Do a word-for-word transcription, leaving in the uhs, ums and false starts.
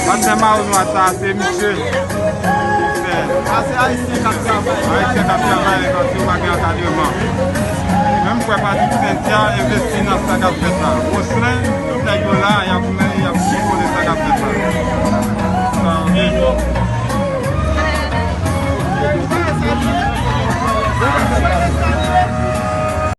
Pastè Maroz Nwad sa a, se misye ki fè. Sa se Ayisyen k ap travay. Ayisyen k ap travay, paske yo pa gen ankadreman. Menm frè Patrick Cynthia envesti nan sa k ap fèt la. Roselin,